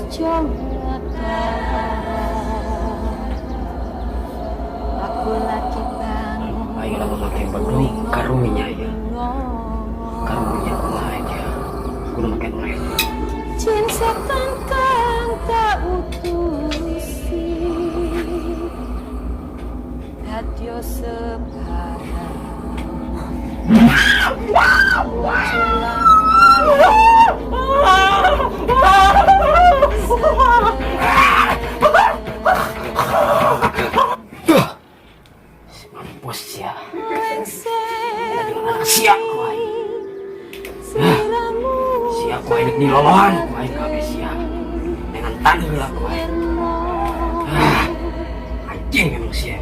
Awas aku lagi bangun. Aing lamun make bedug karunya ya. Karunya kumaha aja. Kudu make nu lain. Jin setan kang tak utusi Dadyo sebarang. Ojo Duh. Mampus ya. Lengser Anak sia ku aing. Sliramu Sia ku aing dilolohan ku aing kabeh sia. Dengan tan heula ku aing. Ah, anjing memang sia.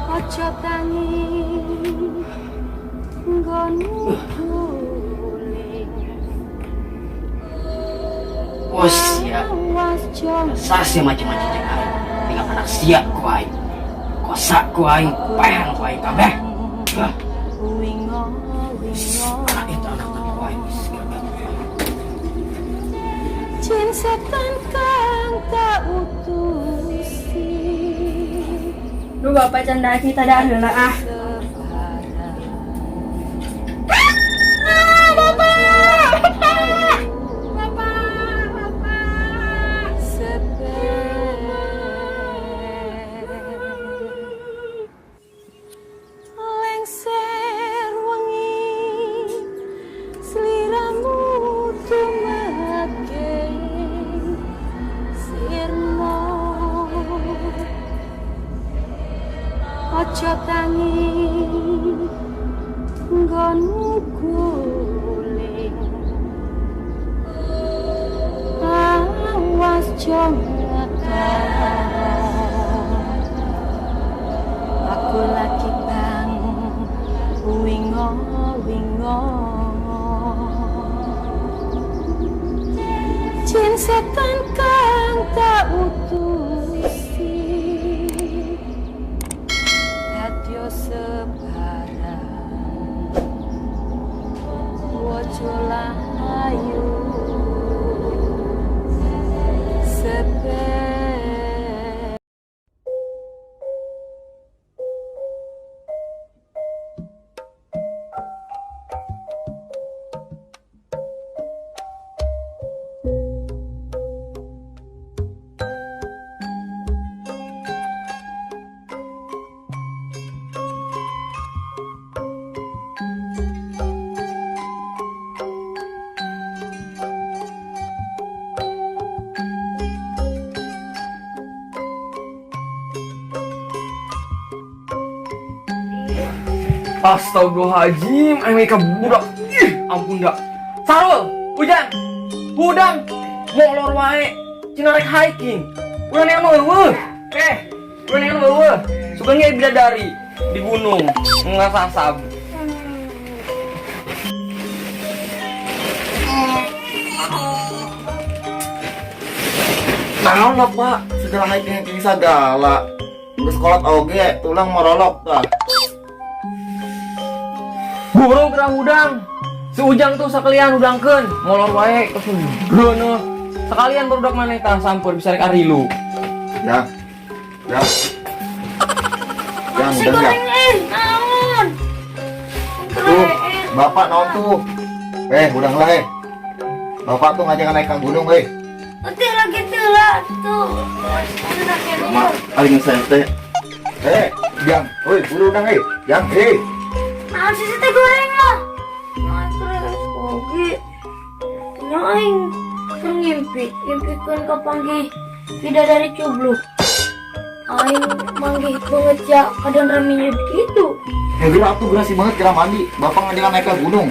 Ojo tangi nggonmu guling. Oh sia. Awas jo. Sasih macam-macam jeung aing. Tinggal anak sia ku aing. Kosa ku aing, paehan ku aing kabeh. Ah, Wingo wingo. Anak itu anak tapi ku aing geus gagal ku aing. Jin setan kang tak utusi. Duh, Bapak canda kita dah heula ah. Sebarang. Ah, Bapak! Bapak! Bapak! Bapak! Sebel lengser wengi sliramu tumake sirna. Aja tangi nggonmu guling. Awas ngetoro. Aku lagi bangun wingo wingo. Jin setan kang tak utusi Dadyo sebarang. Wojo layu sebel. Astagfirullahaladzim, aing ka budak. Ih, ampun dah. Sarul, hujan. Hudang. Molor wae. Cenah rek hiking. Udah neang euweuh. Eh, udah neang euweuh. Sugan ge bidadari di gunung ngasasab. Naon lah, Pak, segala hiking hiking segala. Geus kolot oge, tulang morolok tah. Buru gerah hudang. Si Ujang tuh sekalian hudangkeun, molor wae geuneuh. Sekalian barudak maneh tah sampeur bisa rek arilu. Ya. Ya. Yang Si udah ya. goreng eh, naon? Tuh, Bapak naon tuh? Eh, hudang lah eh. Bapak tuh ngajakan naik ke gunung, eh. Nanti lagi tuh lah tuh. Mak, aing saya teh. Eh, Jang, oi, buru udang eh. Jang, eh. Naon sih teh goreng lah. Nah, terus oge. Nya aing keur ngimpi, ngimpikeun kapanggih bidadari cubluk. Aing manggih banget ya kadang raminya gitu. Ya gerak tuh gerasi banget gerak mandi. Bapak ngajakan naik ke gunung.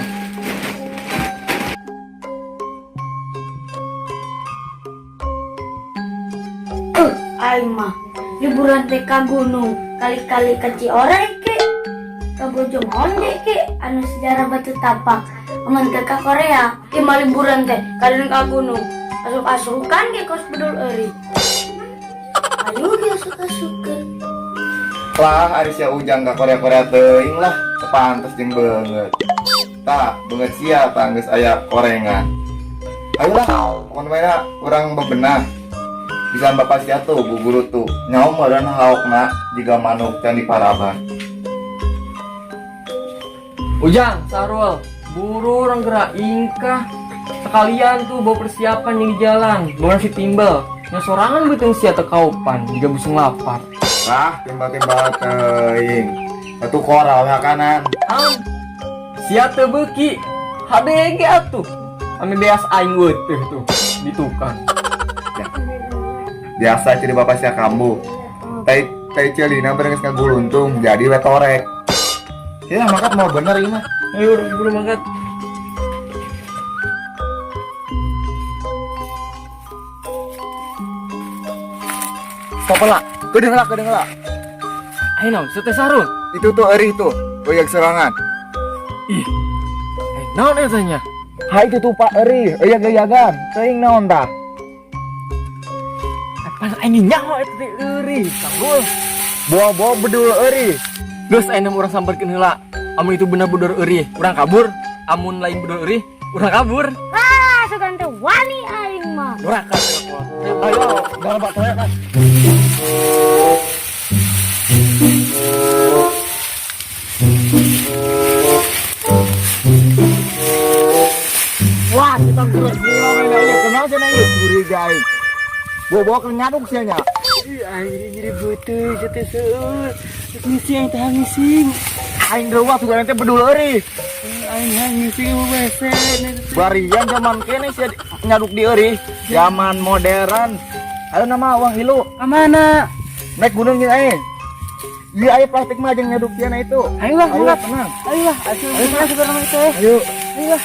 Aing mah liburan teh ka gunung, kali-kali ka Ciorek ke, ka Bojong Onde ke, anu sejarah batu tapak, aman teh ka Korea. Ieu mah liburan teh kadang ka gunung. Asup-asukan ge kos bedul eury. Ayo ge asup-asukeun. Lah, ari sia Ujang ka Korea-Korea teuing lah, pantes jeung beungeut. Tah, beungeut sia tah geus aya korengan. Ayo lah, pokoknya Pokoknya urang bebenah. Bisa bapak sia tuh, bu guru tuh. Nyaho meureun haokna jiga manuk can diparaban. Ujang, Sarul, buru urang gerak ingkah. Sekalian tuh bawa persiapan yang di jalan, bawa nasi timbel. Nya sorangan beuteung sia teu kaupan, jiga busung lapar. Ah, timbal-timbal teuing. Atuh koral makanan. Am, sia teu beuki. HBG atuh. Ame beas aing weuteeh tuh di tukang. Ya. Biasa ciri bapak sia kambuh. Tai tai celina bareng geus ngaguluntung jadi we torek. Ya mangkat mau bener ieu mah. Ayo buru mangkat. Stop lah. Kedeung lah, kedeung lah. Ayo naon, sete sarul. Itu tuh erih tuh, oyag serangan. Ih. Eh, naon eta nya? Hai itu tuh Pak Eri, oyag-oyagan. Teuing naon tah? Apaan aing nyaho eta teh eureun, sarul. Bawa-bawa bedul eureun. Geus ayeuna urang samperkeun heula. Amun itu bener bedul eureun, urang kabur. Amun lain bedul eureun, urang kabur. Ah, sugan teh wani aing mah. Urang kabur. Ayo, jangan Pak Toya kan. Wah, kita gerak gila main aja. Kenal sih nih, curiga aing. Bawa-bawa ke nyaduk sih nya. Ih, aing nyeri beuteung teh seueur. Ngisi aing teh ngising. Aing reuah sugan teh bedul eureun. Aing ngising WC. Barian zaman kene sih nyaduk di eureun. Zaman modern. Ayo nama uang ilu. Ka mana? Naik gunung jeung aing. Iya, ayo plastik mah jeung nyaduk sia itu. Ayo lah, Ayo, tenang. Ayo lah, asuh ayo sebenarnya teh. Ayo. Ayo lah.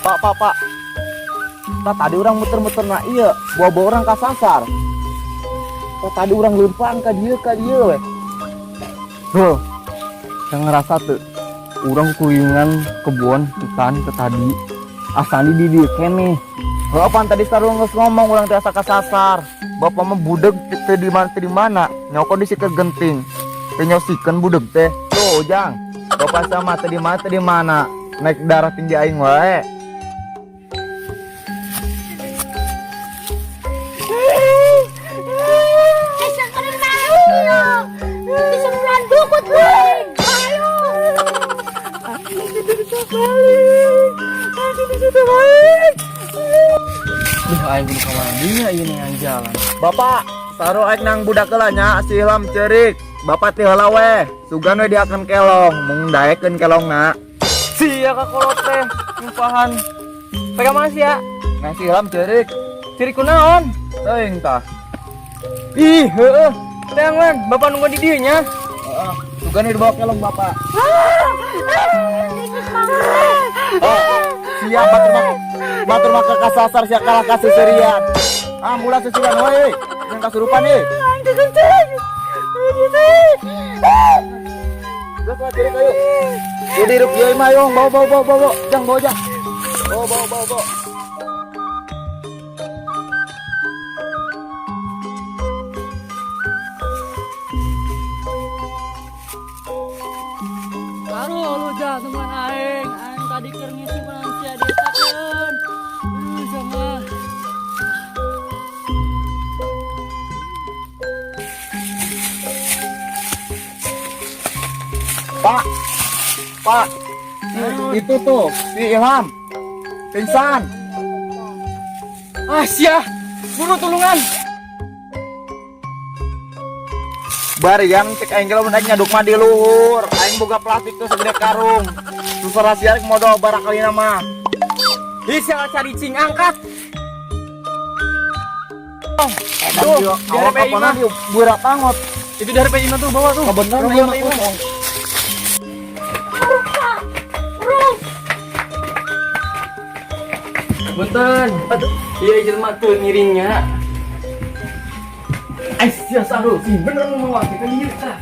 Pak, pak, pak. Pak, tadi orang muter-muter na iya, bawa-bawa orang kasasar. Pak, tadi orang lempang ka dieu, ka dieu weh. Tuh, yang ngerasa tuh, orang kulingan kebun hutan ke tadi. Asali di dieu keneh. Heuh, apaan tadi sarua geus ngomong urang teh asa kasasar. Bapak mah budeg teu di mana, teu di mana. Nyoko di situ genting. Teu nyosikeun budeg teh. Tuh, Ujang. Bapak sama teu di mana, teu di mana. Naik darah tinggi aing wae. Duh, aing kudu ka mana dinya ieu neangan jalan. Bapak, saru aing nang budak heula nya si Ilham ceurik. Bapak ti heula we, sugan we diakeun kelong, mung daekeun kelongna. Sia ka kolot teh, nyumpahan. Pega mana sia? Nah si Ilham ceurik. Ceurik kunaon? Teuing tah. Ih, heueuh. Teang man, bapak nunggu di dieu nya. Heeh, sugan we dibawa kelong bapak. Oh, siap batur mah. Batur mah kasasar sia kalah ka seserian. Ah, mula seserian wae. Yang kasurupan euy. Geus lah ceurik ayo. Jadi hirup ieu mah yong, bawa bawa bawa bawa. Jang bawa jang. Bawa bawa bawa bawa. Baru lu jah teman aing, aing tadi keur ngisi manusia ditakeun. Sama. Pak. Pak, itu tuh si Ilham pingsan. Ah, sia. Buru tulungan. Bariang cek aing ge lamun aing nyaduk mah di luhur. Aing boga plastik tuh segede karung. Susah sia rek modal barakalina mah. Ih, sia cari cing angkat. Tuh, Tuh, awak di apa imah. di burak pangot. Itu dari PI tuh bawa tuh. Kebenaran Bawa ieu mah ke imah. kosong. Buru. Punten. Iya, jelema tuh ngiringnya. Ai sia Sarul, sih bener mau mawa kita ieu tah.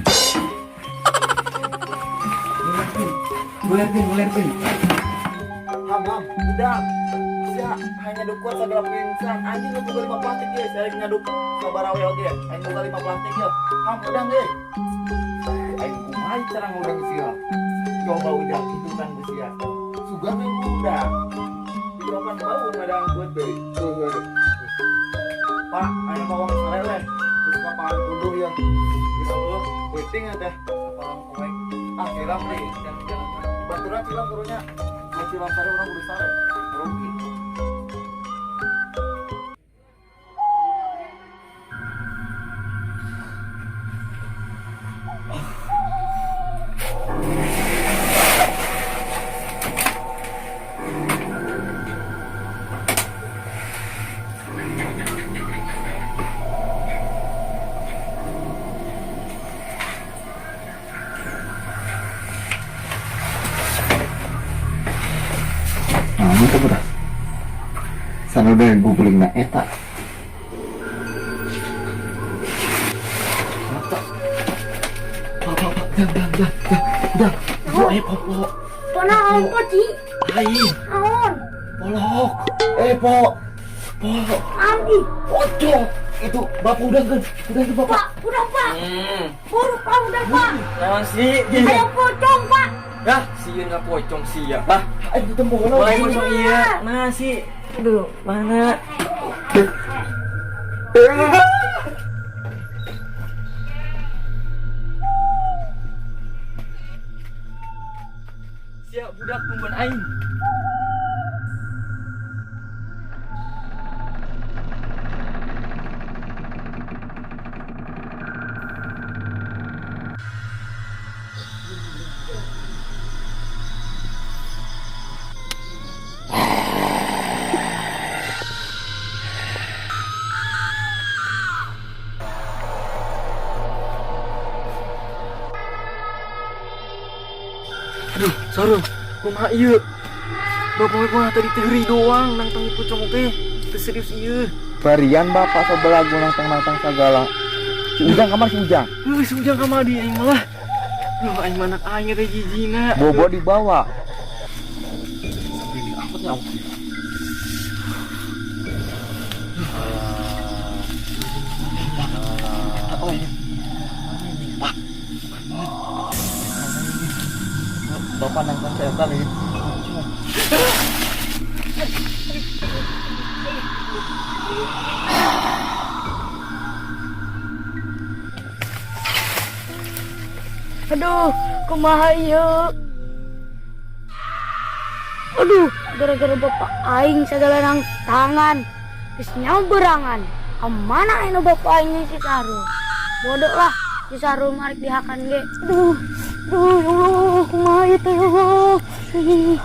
Golerkeun, golerkeun. Ham ham, udah. Sia hanya nyaduk kuat sagala pingsan. Anjing lu boga 5 plastik ye, saya nyaduk sabaraha we oge. Aing boga 5 plastik ye. Ham udang ge. Aing kumaha cara ngudang sia. Coba ujang itu kan sia. Sugan we ngudang. Di kapan bau ngadang kuat deui. Heuh. Pak, aing bawang sareleh. Geus kapan kudu ya. Geus eueuh, peuting ya teh. Kapalang poek. Ah, silam deui. Baturan silam kurunya. Mun silam sare urang kudu sare. Rugi. Nah, itu udah. Sana udah googling na eta. Pak, pak, pak, dang, dang, dang, dang, dang. Bu, ayo popo. Pona apa, Ci? Aing, Naon? polok, Eh, Po. polok. Ambi. Pocong. Itu bapak udah kan, udah itu bapak. Pak, udah, Pak. Buru, Pak, udah, Pak. Naon sih? Ayo pocong, Pak. Dah, sieun ka pocong sia. Hah? Eh, ditembok heula. Mulai pocong iya. Nah, sih. Aduh, mana? Sia budak tungguan aing. Aduh, Sarul, kumaha ieu? Bapak mah tadi teh heureuy doang nangtang pocong teh. Teu serius ieu. Barian bapak sebelah gua nangtang-nangtang segala. Si Ujang kamar si Ujang. Heuh, si Ujang kamar di aing malah. Duh, aing mah anak aing teh jijina. Bobo dibawa. Sampai di angkotnya angkot. Oh iya. Pak. Bapak nangtang setan ini. Aduh, kumaha ieu? Aduh, gara-gara bapak aing segala nang tangan. Geus nyawa berangan. Kamana anu bapak aing jeung si Sarul? Bodoh lah, si Sarul marik dihakan ge. Aduh, aduh, ya Allah, kumaha ieu teh ya Allah. Ih,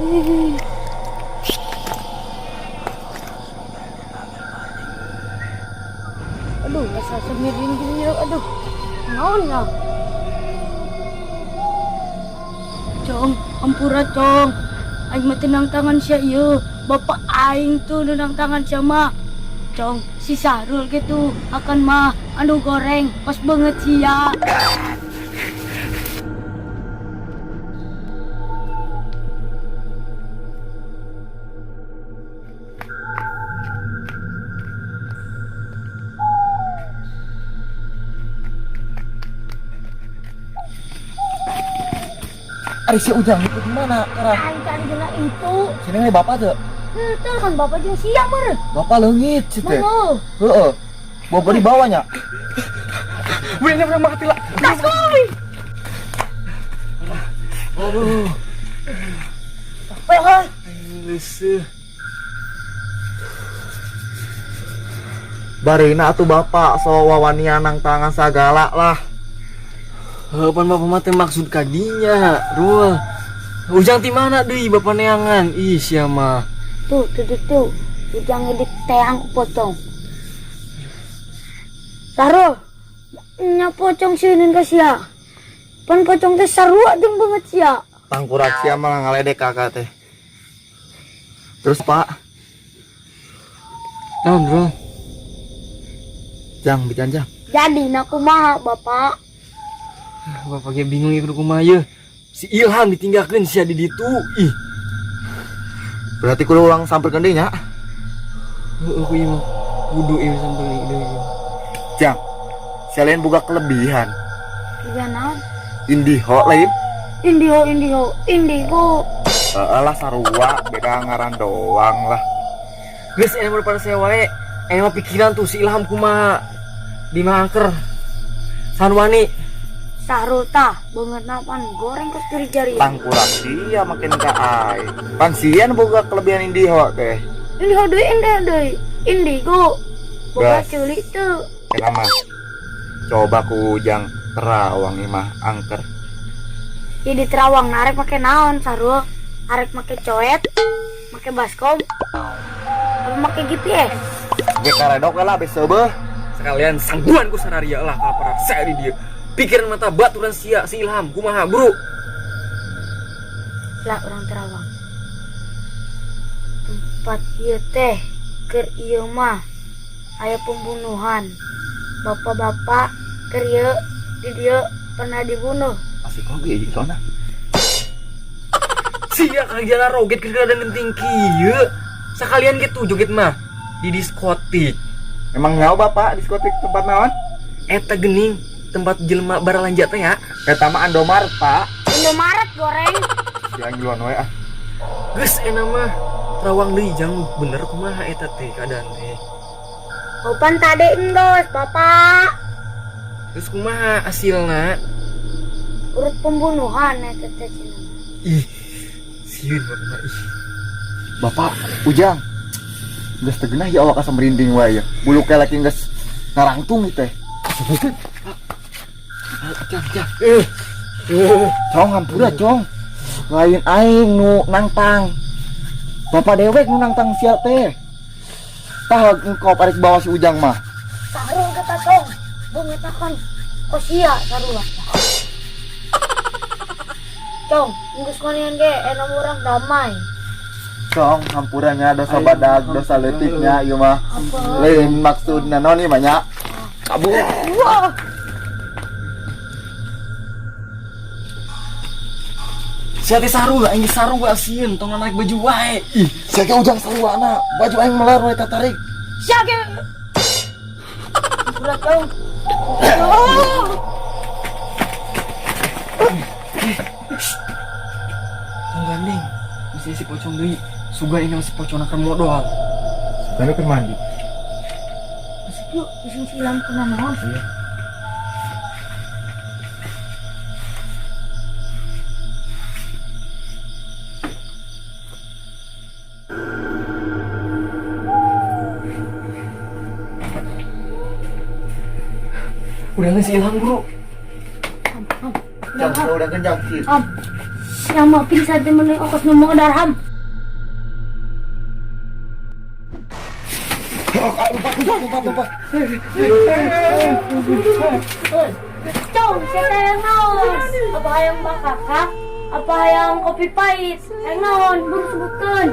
ih. Aduh, asa semirin gini ya, aduh. Naon ya? Cong, ampura cong. Aing mah tenang tangan sia ieu. Bapak aing tuh nenang tangan sia mah. Cong, si Sarul gitu akan mah anu goreng pas banget sia. Ari si Ujang itu di mana? Karena Aing kan gila itu. sini nih bapak tuh. Itu kan bapak jeung sia meureun. Bapak leungit sih teh. Mana? Heeh. Bobo di bawahnya. Wih, ini pernah mati lah. Tas kuy. Aduh. Hoi hoi. Leuseuh. Barina atuh bapak so wawanian nangtangan sagala lah. Heuh, pan bapak mah teh maksud kadinya, Rul. Ujang ti mana deui bapak neangan? Ih, sia mah. Tuh, tuh, tuh, tuh. Ujang di teang ku pocong. Sarul, nya pocong sieun ka sia. Pan pocong teh sarua jeung banget sia. Tangkurak sia malah ngaledek kakak teh. Terus Pak, Naon, Rul? Jang bican jang. Jadi na kumaha bapak? Bapak ge bingung ieu kudu kumaha ye. Si Ilham ditinggalkeun sia di ditu. Ih, Berarti kudu ulang samperkeun deui nya. Heueuh ku ieu mah. Kudu ieu samperin deui. Jang, sia lain boga kelebihan. Iya naon? Indiho lain. Indiho, indiho, indigo. Heeh lah sarua, beda ngaran doang lah. Geus aya mah pada saya wae. Aya mah pikiran tuh si Ilham kumaha. Di mangker. Sanwani. Sarul tah, beungeut pan goreng kos jari-jari. Tangkurak sia makin ka aing. Pan sia nu boga kelebihan indiho teh. Indiho deui, indiho deui. Indigo. Boga Gas. ceuli teu. Kenapa? Coba ku Ujang terawang imah angker. Ya di terawang narek make naon Sarul? Arek make coet, make baskom, apa make GPS? Ge karedok lah bes seubeuh. Sekalian sangguan ku sararia lah kaparat saya di dieu. Pikiran mata baturan sia si Ilham kumaha, Bro? Lah orang terawang. Tempat ieu teh keur ieu mah aya pembunuhan. Bapak-bapak keur ieu di dieu pernah dibunuh. Asik oge sona. Sia kali jalan roget keur ada genting kieu. Sekalian gitu joget mah di diskotik. Emang nyawa bapak diskotik tempat naon? Eta gening tempat jelema baralanja teh ya. Eta mah Indomaret, Pak. Indomaret goreng. Jangan giluan we ah. Geus enak mah terawang deui jang bener kumaha eta teh keadaan teh. Opan tadi endos, Bapak. Terus kumaha hasilna? Urut pembunuhan eta teh cenah. Ih. Sieun bapak mah ih. Bapak, Ujang. Geus teu geunah ya awak asa merinding wae ya. Bulu kelek geus ngarangtung ieu teh. Jang, jang. Cong hampura, Cong. Lain aing nu nangtang. Bapak dewek nu nangtang sia teh. Tah engkau arek bawa si Ujang mah. Sarul kata Cong. Beungeut kan kosia sarua. Cong, geus manian ge enak urang damai. Cong, hampuranya dosa badag, dosa leutiknya ieu mah. Lain maksudna naon ieu mah nya. Kabur. Wah. Sia teh sarua, aing sarua sieun tong naik baju wae. Ih, sia ge Ujang saruana, baju aing meler we tatarik. Sia ge. Udah Cong. Tong gandeng, mesti si pocong deui. Sugan ini masih pocong akan modal. Sugana keur mandi. Masuk yuk, ising si Ilham kuna naon. Iya. Udah nggak si Ilham, Bro? Jang, udah kencang sih. Am, yang mau pingsan temen ongkos nu mau darham. Lupa, lupa, lupa. Cong, siapa yang naon? Apa hayang bakaka? Apa hayang kopi pahit? Hayang naon? Buru sebutkeun.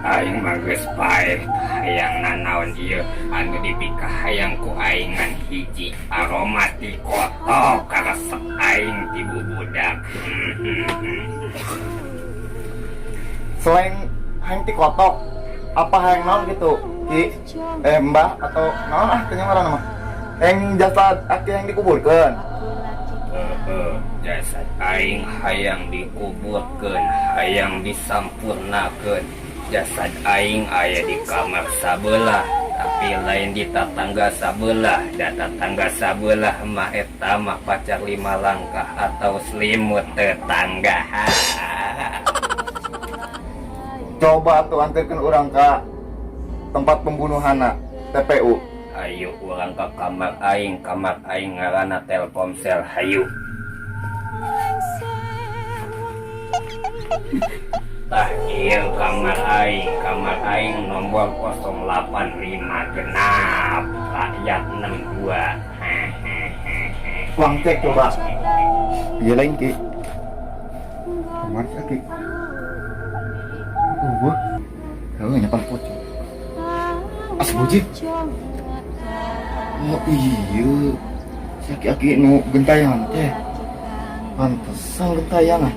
Aing mah geus paeh hayang nanaon ieu anu dipikahayang ku aing ngan hiji aroma ti kotok karesep aing ti bubudak. Selain hayang ti kotok, apa hayang naon gitu? Ki, mbah atau naon ah tanya ngaranna mah. Hayang jasad aki yang dikuburkeun. Heeh, jasad aing hayang dikuburkeun, hayang disampurnakeun. Jasad aing aya di kamar sabelah, tapi lain di tatangga sabelah. Da tatangga sabelah mah eta mah pacar 5 langkah atau selimut tetangga. Coba atuh anterkeun urang ka tempat pembunuhanna, TPU. Ayo urang ke kamar aing, kamar aing ngaranna Telkomsel, hayu. Lengser wengi. Tah, ieu kamar aing nomor 085 genap, rakyat 62. Hehehe. Uang cek coba. Iya lain, Ki. Kamar sih, Ki. Oh, kalau nyapan pocong. Asbujib. Oh iya. Si aki-aki nu gentayangan teh. Pantesan gentayangan.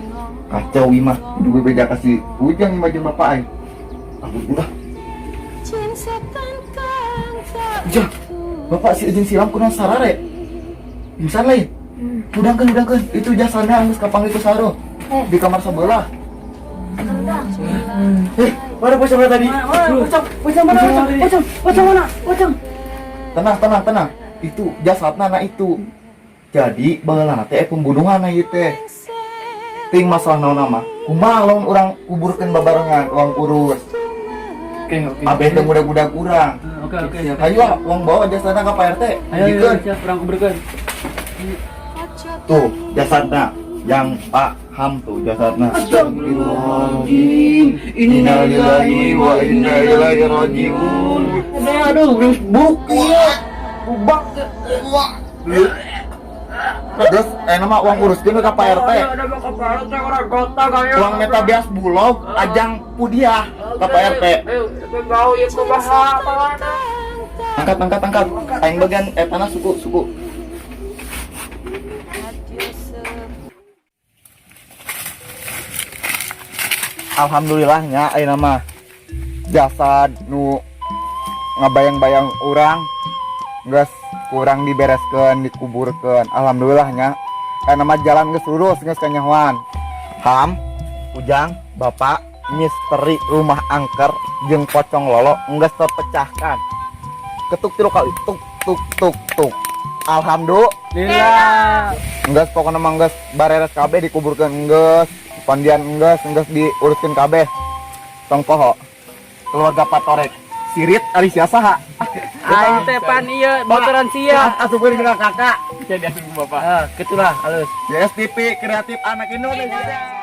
Kacau imah. Juga beda kasih ujang imah jeung bapak aing. Ampun udah. Jin setan kang tak Ujang, bapak si ujang silam kunaon sarare. Pingsan lain. Hudangkeun, hudangkeun. Itu jasana geus kapanggih ku Sarul. Eh. Di kamar sebelah. Eh, mana pocongnya tadi? Pocong, pocong mana pocong? Pocong, pocong mana? Pocong. Tenang, tenang, tenang. Itu jasadna na itu. Jadi baheulana teh pembunuhan ieu teh. Ting masalah naon nama? Kumaha lamun urang kuburkeun babarengan, urang urus. Oke. Abeh teh budak-budak urang. Oke. Ayo ah, urang bawa jasadna ka Pak RT. Ayo, ayo, Jikeun. siap, urang kuburkeun. Tuh, jasadna yang Pak Ham tuh jasadna. Astagfirullahaladzim. Innalillahi wa inna ilaihi rajiun. Aduh, geus buruk ieu. Bubak. Terus nama urang uruskeun ka Pak RT. Ada mau ke Pak RT orang kota kayak. Urang meta beas bulog ajang pudiah ka Pak RT. Ayo, bau ieu kumaha mana? Angkat, angkat, angkat. Aing bagian tanah suku, suku. Alhamdulillahnya ayeuna mah jasad nu ngabayang-bayang urang geus kurang dibereskeun, dikuburkeun. Alhamdulillahnya ayeuna mah jalan geus lurus, geus kanyahoan. Ham, Ujang, Bapak, misteri rumah angker jeung pocong lolo geus terpecahkan. Ketuk tilu kali, tuk tuk tuk tuk. Alhamdulillah. Lillah. Geus pokokna mah geus bareres kabeh, dikuburkeun geus, pandian geus, geus diuruskeun kabeh. Tong poho. Keluarga Patorek. Sirit ari sia saha? Aing teh pan ieu baturan sia. Asupkeun ka kakak. Jadi asup bapak. Ah, gitulah halus. JSTV Kreatif Anak Indonesia.